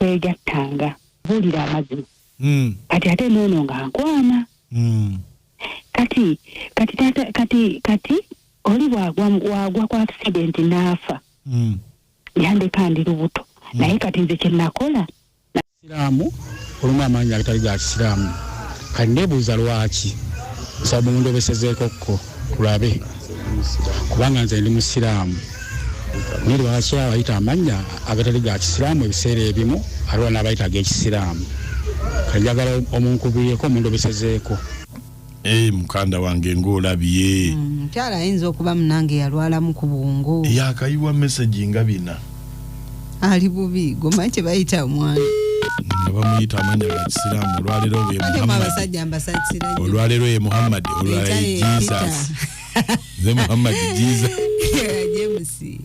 Twegattanga, buulira amazima. Kati ate noono nga nkwana. Kati kati tata kati kati oli bwagwa wagwa ku accident n'afa. Yandeka ndi lubuto. Naye kati nze kye nakola. Siraamu olumu amaanyi agatali ga kisiraamu. Kati nebuuza lwaki nsaba mundobesezeeko ko tulabe, kubanga nze ndi musiraamu, naye lwaki abayita amannya agatali ga kisiraamu ebiseera ebimu ate n'abayita ag'ekisiraamu? Kati njagala omunkubireko mundobesezeeko. Mukanda wange ng'olabye. Mukyala ayinza okuba munange yalwalamu ku bwongo. Yakayiwa message nga bina. Ali bubi, gomanyi kye bayita omwana. Nga bamuyita amannya ga kisiraamu, olwaleero ye Ate mu Muhammad. Abasajja mbasasira nnyo. Olwaleero ye Muhammad, olwala Enkya ye ye Jesus. Nze Muhammad Jesus. Peter. James.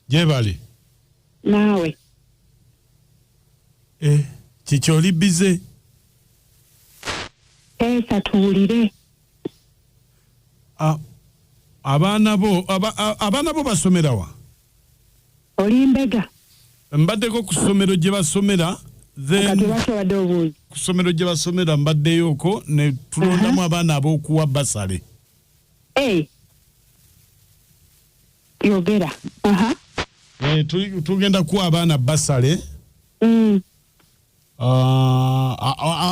Gyebale. Naawe. Kiki oli bize? Teesa tuwulire. Abaana bo abaana bo basomera wa? Oli mbega. Mbaddeko ku ssomero gye basomera, then Kati lwaki obadde obuuza? Ku ssomero gye basomera mbaddeyoko ne tulondamu abaana ab'okuwa basale. Yogera. Tugenda kuwa abaana basale.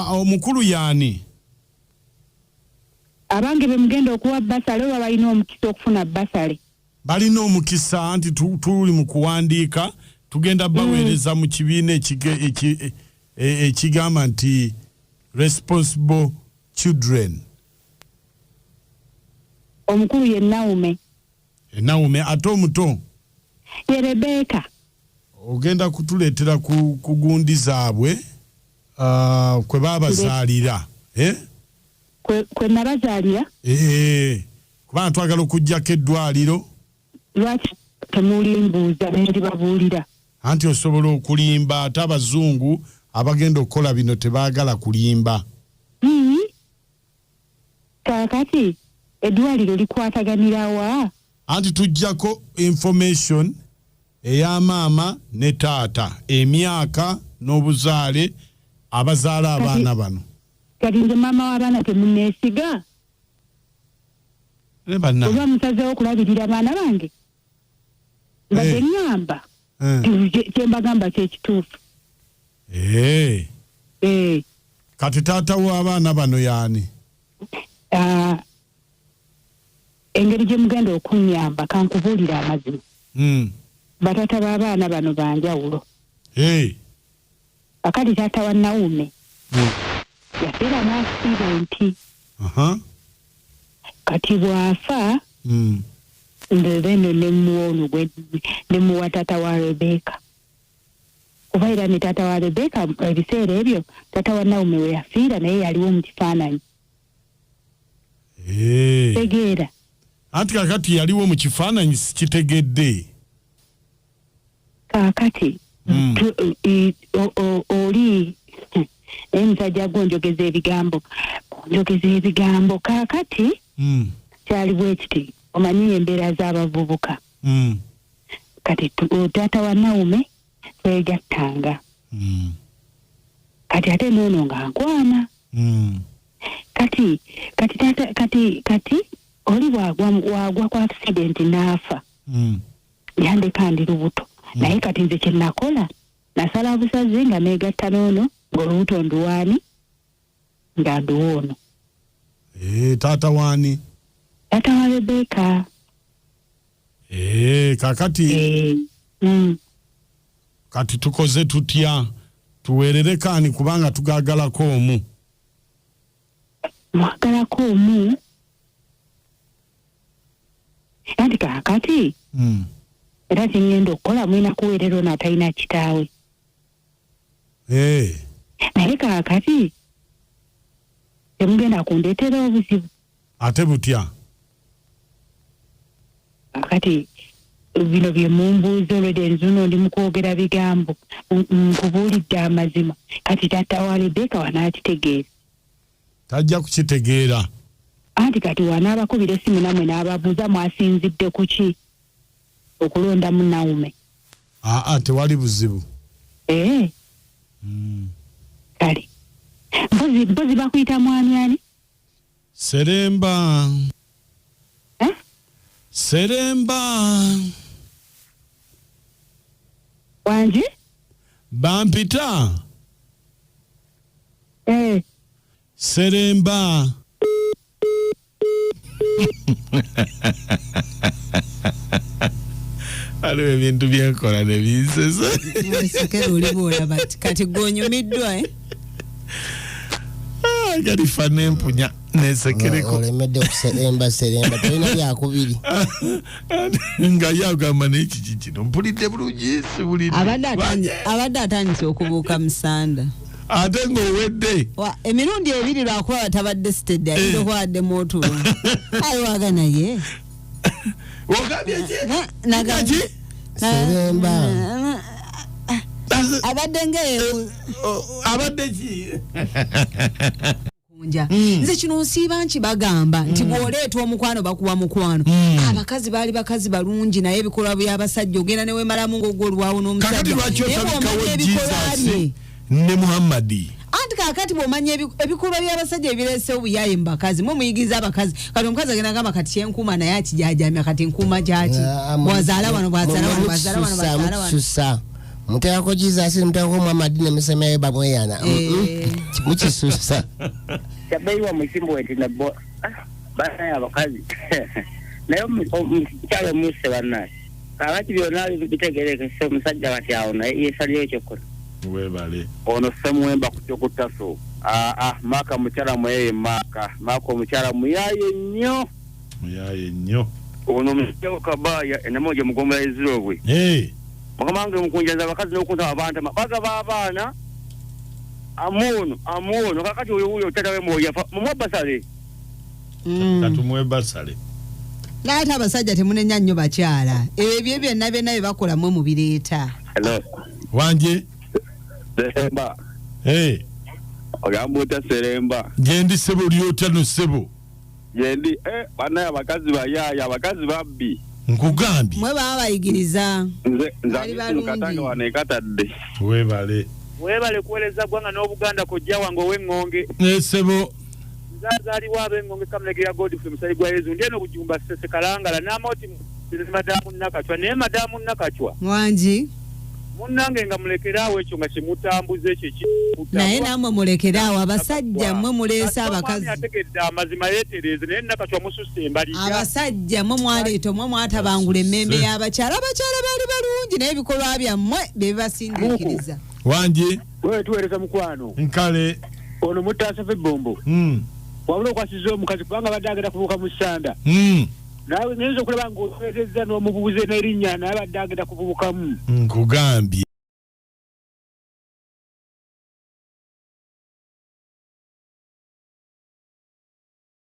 Omukulu yaani? Abange be mugenda okuwa basale oba balina omukisa okufuna basale? Balina omukisa nti tuli mu kuwandiika, tugenda baweereza mu kibiina ekigamba nti responsible children. Omukulu ye Naume. Naume, ate omuto? Ye Rebeka. Ogenda kutuleetera ku gundi zaabwe, kwe babazaalira. Kwe nabazaalira? Kubanga twagala okuggyako eddwaliro. Lwaki temulimbuuza ne ndibabuulira? Anti osobola okulimba, ate abazungu abagenda okukola bino tebaagala kulimba. Kaakati eddwaliro likwataganira wa? Anti tuggyako information eya maama ne taata, emyaka n'obuzaale, abazaala abaana bano. Kati nze maama w'abaana temunneesiga? Ne banna. Oba musazeewo okulabirira abaana bange? Mbadde ŋŋamba. Kye mbagamba kye kituufu. Kati taata w'abaana bano y'ani? Engeri gye mugenda okunnyamba kankubuulire amazima. Bataata b'abaana bano ba njawulo. Akati taata wa Naume yafiira mu accident. Kati bw'afa, nze then ne muwa ono gwe ne muwa taata wa Rebecca. Kuba era ne taata wa Rebecca ebiseera ebyo taata wa Naume we yafiira naye yaliwo mu kifaananyi. Tegeera. Anti kakati yaliwo mu kifaananyi sikitegedde. Kaakati oli naye musajja gwe onjogeza ebigambo, onjogeza ebigambo. Kaakati kyali bwe kiti, omanyi embeera z'abavubuka. Kati taata wa Naume twegattanga. Kati ate noono nga nkwana. Kati kati taata kati kati oli bwagwa wagwa ku accident n'afa. Yandeka ndi lubuto. Naye kati nze kye nakola, nasala busazi nga neegatta n'ono, ng'olubuto nduwaani nga nduwa ono. Taata waani? Taata wa Rebecca. Kakati kati tukoze tutya? Tuweerereko ani kubanga tugagalako omu? Mwagalako omu? Anti kaakati era kye ŋŋenda okukola mulina kuweerera ono atalina kitaawe. Naye kaakati Temugenda kundeetera obuzibu. Ate butya? Kati bino bye mumbuuza olwedde, nzuno ndi mu kwogera bigambo, nkubuulidde amazima. Kati taata wa Rebeka wanaakitegeera? Tajja kukitegeera. Anti kati wanaabakubira essimu nammwe n'ababuuza mwasinzidde ku ki okulondamu Nawume. Aa, tewali buzibu. Ee, kale mpozi bakuyita mwami ani? Seremba. Eh? Seremba. Wangi? Bampita Eh. Seremba. Waliwo ebintu byenkola nebinsesa. Sekera oli bwolaba ti kati gwonyumiddwa, eh? Galifa nempunya nesekereko. Olemedde okuseremba seremba, tolina byakubiri. Nga ye agamba naye kiki kino, mpulidde bulungi, siwulidde? Abadde atandise okubuuka musanda. Ate ng'owedde. Emirundi ebiri lwakuba tabadde steady, ayinza okuba addemu otulo aye waga naye. Ogambye ki? Ki? Seremba. Abadde nga Abadde ki? Nja. Nze kino nsiiba nkibagamba nti bw'oleeta omukwano bakuwa mukwano. Abakazi baali bakazi balungi, naye ebikolwa by'abasajja ogenda ne weemalamu ng'ogwolwawo Kakati n'omusajja. lwaki Naye otabikawo bw'omanya ebikolwa Jesus bye ne Muhammadi? Anti kaakati bw'omanya ebikolwa by'abasajja ebireese obuyaaye mu bakazi, mwe muyigiriza abakazi. Kati omukazi agenda gamba kati kyenkuuma naye akijajamya, kati nkuuma kyaki? Bwazaala wano, bwazaala wano, bwazaala wano, bwazaala wano. Mukisusa, muteekako Jesus, muteekako Muhammadi ne musemayo bamweyana. Eh. Mukisusa. Kyabeyiwa musimbu nti nabo banaye abakazi, naye omukyala omusse bannaye kakati byonna bitegerekese omusajja kati awo naye yesalira ekyokola. Webale. Ono Semuwemba ku kyokutaso. Aa, maaka mukyala muyeye, maaka omukyala muyaye nnyo. Muyaye nnyo. Ono omusajja kabaaya enamoja mugombera ezirobwe. Eh, mukama wange mukunjaza abakazi n'okuntaba abantama bagaba abaana amuono amuono. Kakati oyo wuyo tata we mwoyo yafa mumwe basale. Katumuwe basale. Naye ate abasajja temunenya nnyo bakyala, ebyo byonna byonna bye bakola mwe mubireeta. Hello. Wanje. Seremba. Eh, ogamba otya Seremba? Gyendi ssebo, oli otya no ssebo? Gyendi, eh, banaye abakazi bayaaya, abakazi babbi. Nkugambye. Mwe baba bayigiriza. Nze nze Bali Amisu balungi. Katanga wano ekatadde. Webale. Weebale kuweereza ggwanga n'Obuganda. Kojja wange ow'eŋŋonge. Eh, ssebo. Nze azaaliwo ab'eŋŋonge Kamulegera Godfrey musayi gwa Yezu, ndi eno Bujumba Ssese Kalangala n'amaoti madamu Nakacwa, naye madamu Nakacwa. Wangi. Munnange nga mulekeraawo ekyo nga kyemutambuza ekyo. Naye nammwe mulekeraawo, abasajja mmwe muleese abakazi. Ategedde amazima yeetereeze, naye Nakacwa mususse embalirya. Abasajja mmwe mwaleeta, mmwe mwatabangula emmembe y'abakyala. Abakyala baali balungi, naye ebikolwa byammwe bye bibasindiikiriza. Wanje. Wewe tuweereza mukwano. Nkale. Ono mutaasa ebbombo. Wabula okwasizza omukazi kubanga badde agenda kubuuka mu ssanda. Nawe ngenza okulaba ng'oweerezza n'omubuuze n'erinnya, naye badde agenda kubuukamu. Nkugambye.